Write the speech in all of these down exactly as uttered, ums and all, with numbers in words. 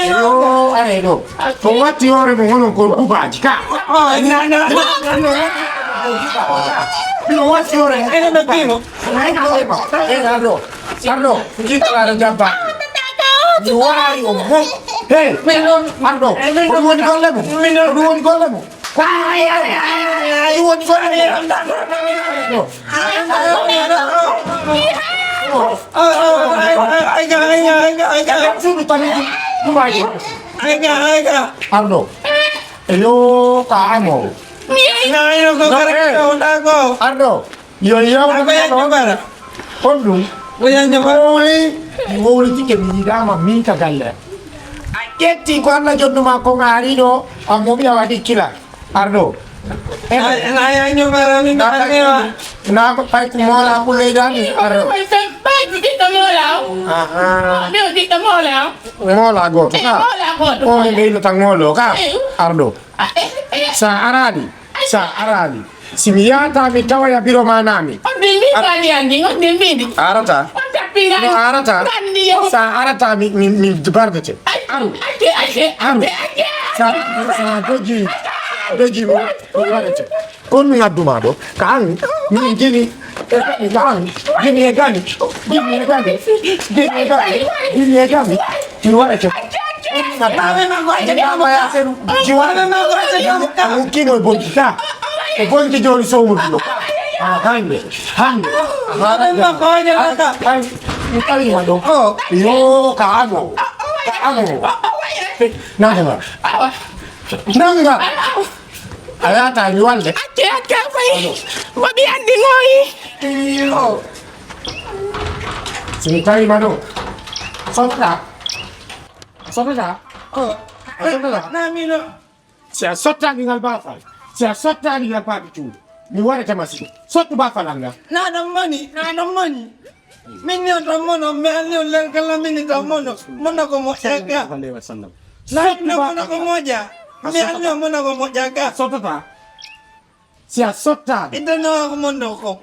Yo, are ɗo. Ko watti hoore mum, onon ko bubaaji ka. Ɗum watti hoore mum. Arɗo, arɗo, jiɗɗo aɗa jabba. Mi waari o mum. Hey, arɗo, ko ɗum woni golle mum? Ko ɗum woni golle mum? Ko ɗum woni golle mum? Arɗo. Eyo, ka amo. Arɗo. Yo yewta. Honɗum? Wowli, wowlitike mi yiɗama min ka galle. A ƴetti ko Allah jonnuma ko ngaari ɗo, a moɓi a waɗi kila. Arɗo. Na ko pay ko moola ko leydani, arɗo. Pay ko jiɗɗo moola o. Aha. Ɗo jiɗɗo moola o. Moola gooto ka. Moola gooto. O mo ɓeydata moolo ka. Arɗo. Sa arani, sa arani. Si mi yahata mi tawoya biro ma nami. On ɗin mbiɗi andi andi, on ɗin mbiɗi. Arata. On tappira. No arata. Andi yo. Sa arata mi mi mi bardete. Aru. Ake ake. Aru. Ake ake. Sa sa doji doji mi mi waɗete. Kon mi ngadduma ɗo. Ka an min gini e gani ka an gini e gani gini e gani gini e gani gini e gani. Ti waɗa ke. Hukkimo e bonki ka. E bonki joni sowmudu ɗo. A hande hande. Hande. Mi tawima ɗo. Yo ka amo. Ka amo. Nahema. Nanga. A yata mi walde. Acce acce fay. Mo ɓi andi ngoyi. Iyo. Si mi tawima ɗo. Sotta. Sottata. Sottata. Namino. Si a sottani ngal bafal. Si a sottani ngal babi cuuɗi. Mi waɗata masino. Sottu bafal anga. Na ɗon moni. Na ɗon moni. Min ni on ɗon mono. Mi anni on lan kala min ni ɗon mono. Mono ko moƴƴa ka. Sottu bafal. Mono ko moƴƴa. Mi anni on mono ko moƴƴa ka. Sottata. Si a sottaani. Iddanowa ko mon ɗon ko.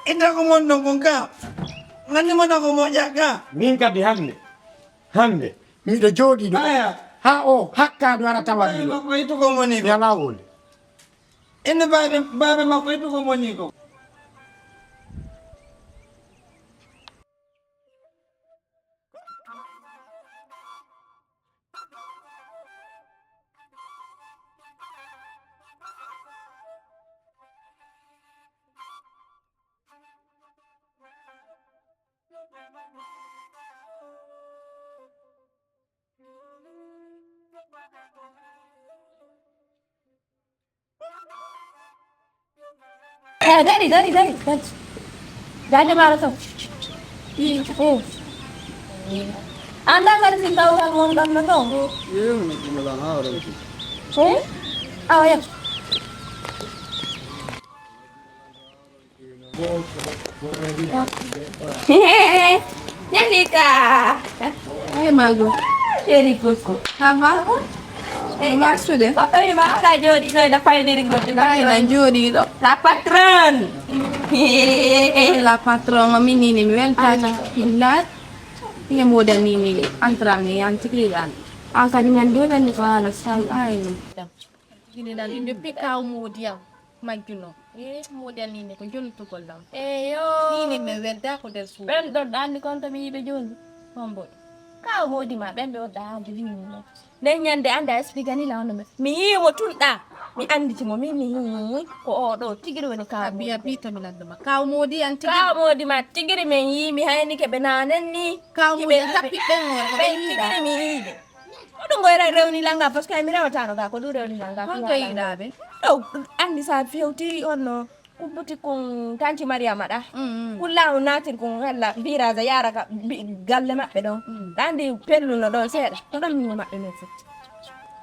Idda ko mon ɗon kon ka. Nganni mona ko moƴƴa ka. Min kadi hannde. Hannde. Miɗo jooɗii ɗo. Aya. Haa o hakkaɗo ara tawa. Babe makko ittu ko moni ko. Yalaa woni. Inde babe babe makko ittu ko moni ko. Eh, dari, dari, dari, dari. Dari, dari, dari. Anda kan si tahu kan wong kan betul. Eh? Oh ya. Jalika. Ay mago. Chéri coco. Ça va? Marsude. Oyi ma ala jooɗi ɗo ina fayniri goɗɗo. Ay na jooɗi ɗo. La patronne. La patronne, min ni mi weltaki. Billahi. Ye moda ni ni antram ni antikri dan. An kadi men do dan ni ko ala sal ay. Jini dan depuis kaw modi am. Majjuno. Eh, moɗel ni ne ko jonnutugol lam. Eyo. Ni ne mi welda ko nder suudu. Ɓen ɗon ɗo anndi kon to mi yiɓe jooni. Hombo. Kaw moodi ma ɓen ɓe wonɗa haade wini mo. Nden ñande annda explique ni la hono mi yii mo tun ɗa. Mi annditi mo min mi yii ko o ɗo tigiri woni kaw. Abiya bita mi lanndo ma. Kaw moodi an tigiri. Kaw moodi ma tigiri min yii mi haynike ɓe nanen ni. Kaw moodi tappi ɓen o. Ɓen tigiri mi yii ɓe. Oɗo ngoyra rewni langa parce que mi rewatano ga ko ɗum rewni langa. Honto yiɗaɓe? Ɗo andi sa fewtiri on no. Kubbuti kun tanti Mariama ɗa. Kulla on natir kun hella virage yara ka galle maɓɓe ɗon. Ɗandi pelluno ɗon seeɗa. Ko ɗon mino maɓɓe men fof.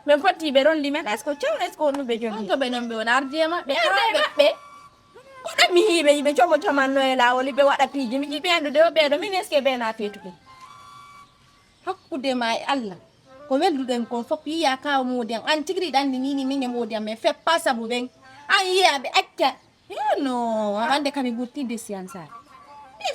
Men fotti ɓe rolli men est ce que cew est ce que on ɗum ɓe jogi? Honto ɓe non ɓe wona ardi e maɓɓe? Ɓe ko ɗon mi hiiɓe yiɓe como camanno e lawol ɓe waɗa piiji mi jiɓi andude o ɓeɗo min est ce que ɓe na fetuɓe? Hakkude ma e Allah ko welduɗen kon fof yiya kaw moodi am an tigri ɗanni nini min e moodi am min feppa sabu ɓen an yiya ɓe acca yono wande kami guttinde siyan sare min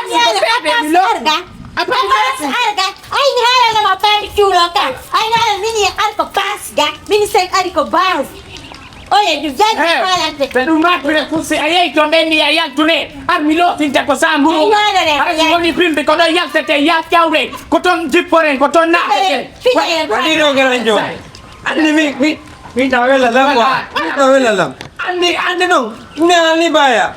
Abbas, ko bébé mi lo. Arga. Abbas. Abbas, arga. Ay, ni hala na ma pa mi chulo ka. Ay, ni hala mini arko pas ga. Mini sen arko bas. Oye, du jal. Ɓe ɗum mappire kursi a yehi toon ɓenni a yaltune. Ar mi lootinte ko samburu. Ay, ni hala ne. Ar mi woni bimbi ko ɗon yaltete ya cawre. Ko toon jipporen, ko toon naateten. Waɗi ɗo garanjo. Anndi mi mi mi ɗo wela lam wa mi ɗo wela lam. Anndi anndi ɗum mi anndi baya.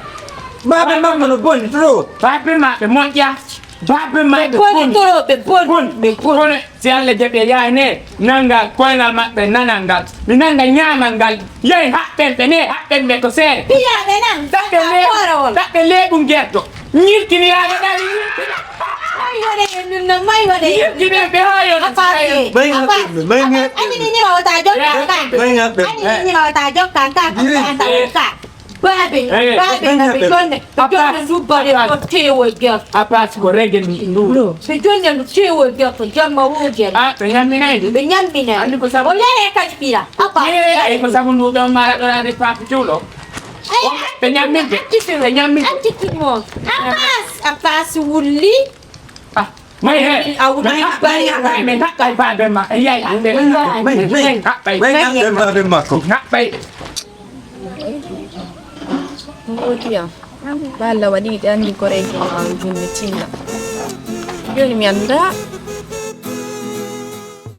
Babe makko no boni trop. Babe maɓɓe moƴƴa. Babe maɓɓe boni trop, ɓe boni ɓe boni. Si Allah jaɓi yaani nannga koyngal maɓɓe nanal ngal mi nannga ñaamal ngal. Yehi haɓɓen ɓe ne haɓɓen ɓe ko seere. Piyaaɓe nan. Taɓɓe leeɓu taɓɓe leeɓu ngerto. Ñirkiniraaɓe ɗawi ñirkina. May waɗe en ɗum noon may waɗe en. Ñirkine ɓe haa yon. Afaɓe. May ŋaɓɓe. Anini ñimawo ta jokkan kan. May ŋaɓɓe. Anini ñimawo ta jokkan kan. Baabe baabe na ɓe jonne ɓe jonne dubbare ko tewo ger. Apas ko rege ndu. Ɓe jonne ndu tewo ger ko jamma wo ger. A ɓe ñamminay ndu. Ɓe ñamminay. Andi ko sabu. O yere kadi ɓira. Apa. Ay ko sabu ndu ɗon mara ɗon ande papi juulo. Ɓe ñamminte. Ɓe ñamminte. Attitimo. Apas apas wulli. Ah, may he. Awdi. May haɓɓay. May haɓɓay babe ma. Yay ande. May may haɓɓay. May haɓɓay babe makko. Haɓɓay. Ngodiya. Balla waɗi ɗi anndi koreeji ma julli tinna. Jooni mi annda